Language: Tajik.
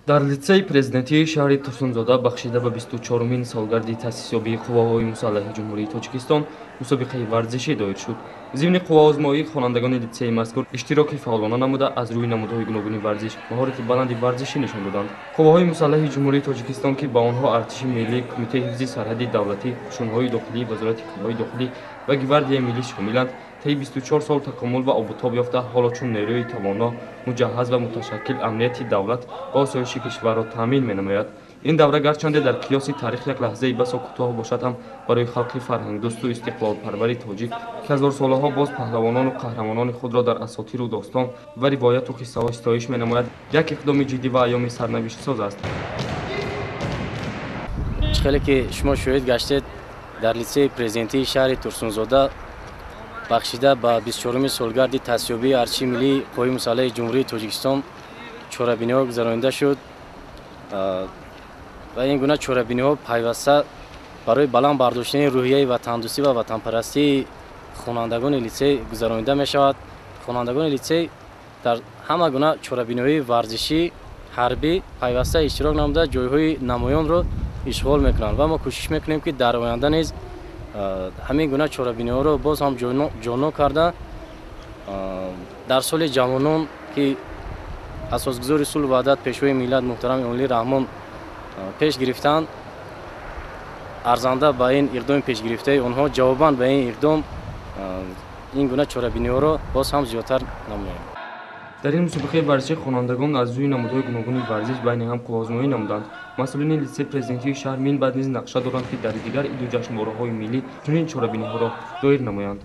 Дар литсейи президентии шаҳри Турсунзода бахшида ба 24-умин солгарди таъсисёбии қувваҳои мусаллаҳи Ҷумҳурии Тоҷикистон мусобиқаи варзишӣ доир шуд. Зимни қувваозмоӣ хонандагони литсейи мазкур иштироки фаъолона намуда, аз рӯи намудҳои гуногуни варзиш маҳорати баланди варзишӣ нишон доданд. Қувваҳои мусаллаҳи Ҷумҳурии Тоҷикистон, ки ба онҳо Артиши миллӣ, Кумитаи ҳифзи сарҳади давлатӣ, қушунҳои дохилӣ, Вазорати корҳои дохилӣ ва Гвардияи миллӣ шомиланд, таи 24 сол такомул ва обутоб ёфта, ҳоло чун нерӯи тавоно, муҷаҳҳаз ва муташаккил амнияти давлат ва осоиши кишварро таъмин менамояд. Ин давра гарчанде дар қиёси таърих як лаҳзаи басо кӯтоҳ бошад ҳам, барои халқи фарҳангдӯсту истиқлолпарвари тоҷик, ки ҳазорсолаҳо боз паҳлавонону қаҳрамонони худро дар асотиру достон ва ривояту қиссаҳо ситоиш менамояд, як иқдоми ҷиддӣ ва айёми сарнавиштсоз аст. Чӣ хеле ки шумо шоҳид гаштед, дар литсейи президентии шаҳри Турсунзода бахшида ба 24-уми солгарди таъсисёбии Артиши миллии Қувваҳои мусаллаҳи Ҷумҳурии Тоҷикистон чорабиниҳо гузаронида шуд ва ин гуна чорабиниҳо пайваста барои баланд бардоштани рӯҳияи ватандӯстӣ ва ватанпарастии хонандагони литсей гузаронида мешавад. Хонандагони литсей дар ҳама гуна чорабиниҳои варзишӣ, ҳарбӣ пайваста иштирок намуда, ҷойҳои намоёнро ишғол мекунанд ва мо кӯшиш мекунем, ки дар оянда низ ҳамин гуна чорабиниҳоро боз ҳам ҷоннок карда, дар соли ҷавонон, ки асосгузори сулҳу ваҳдат, Пешвои миллат муҳтарам Эмомалӣ Раҳмон пеш гирифтанд, арзанда ба ин иқдоми пешгирифтаи онҳо, ҷавобан ба ин иқдом ин гуна чорабиниҳоро боз ҳам зиёдтар намоем. Дар ин мусобиқаи варзишӣ хонандагон аз рӯи намудҳои гуногуни варзиш байни ҳам қувваозмоӣ намуданд. Масъулини литсейи президентии шаҳр мин баъд низ нақша доранд, ки дар дигар иду ҷашнвораҳои миллӣ чунин чорабиниҳоро доир намоянд.